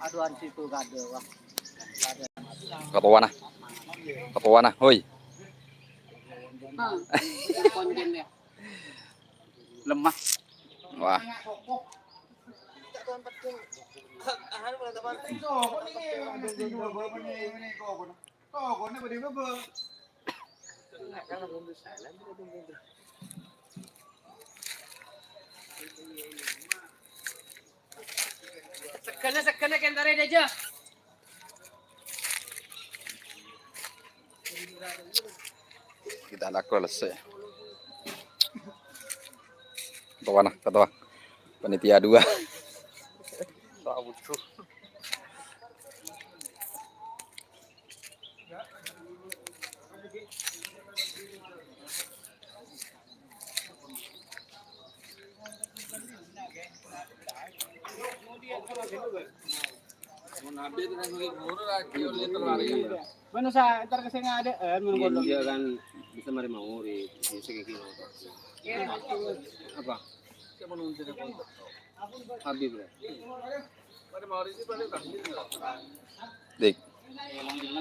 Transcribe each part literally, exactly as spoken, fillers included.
Aduan situ kado, wah. Katowana. Katowana, hoi. Lemah. Wah. Segana, segana, kentare aja. Kita lakukan lese. Ketua nah, ketua. Panitia dua. Mano sa entar ka sing ada, eh, mano. Iya, dia kan bisa mari mau di, di segi kilo. Apa? Habib, ya. Dik.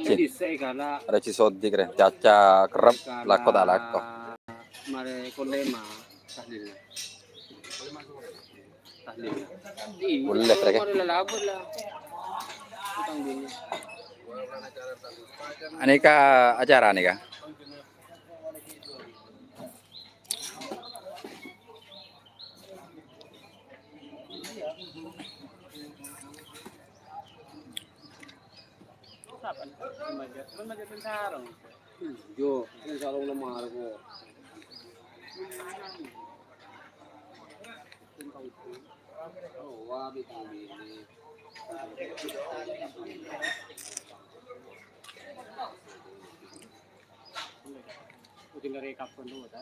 Jadi saya kala Raji Sodik, re. Caca kerep, lako tak lako. Mare kolema tahlil. Tahlil. Boleh, mereka. Mare lalabur lah. Utang dulu. Aneka acara nih, Kak. Sapa? Remaja, remaja sarong. Yo, sing sarong lemah aku. Oh, wah, bintang bini. Udah dari kapan dulu, ta?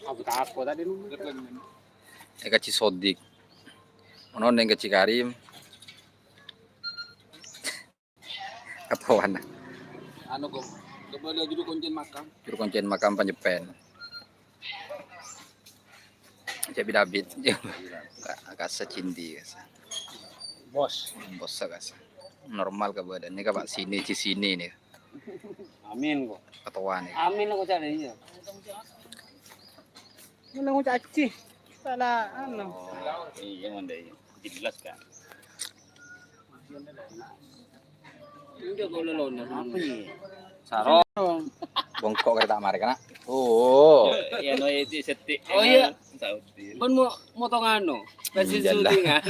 Aku takut tadi. Eka Ci Sodik. Ono neng Ci Karim. Katowana. Anu kok, kembali juru kuncin makam. Juru kuncin makam Panjepen. Cek bidabit. Ka-, kasa cindi, kasa. Bos. Bos kasa. Normal ka badan. Ini ka Pak sini, di sini nih. Amin kok. Katowana. Amin kok cari iya. Mana ngucap Aci? Salah anu. Oh, iya, mana iya. Jelas kan. Enggak, kalau lona apa ya? Sarong. Bongkok kereta mari kena. Oh. Ya no itu setik. Oh iya. Saudi. Pun mau motongan no. Pasti syutingan.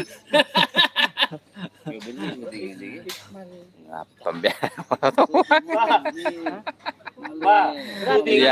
Ya bener syutingan ini. Ngapa mbak? Wah, syutingan. Iya.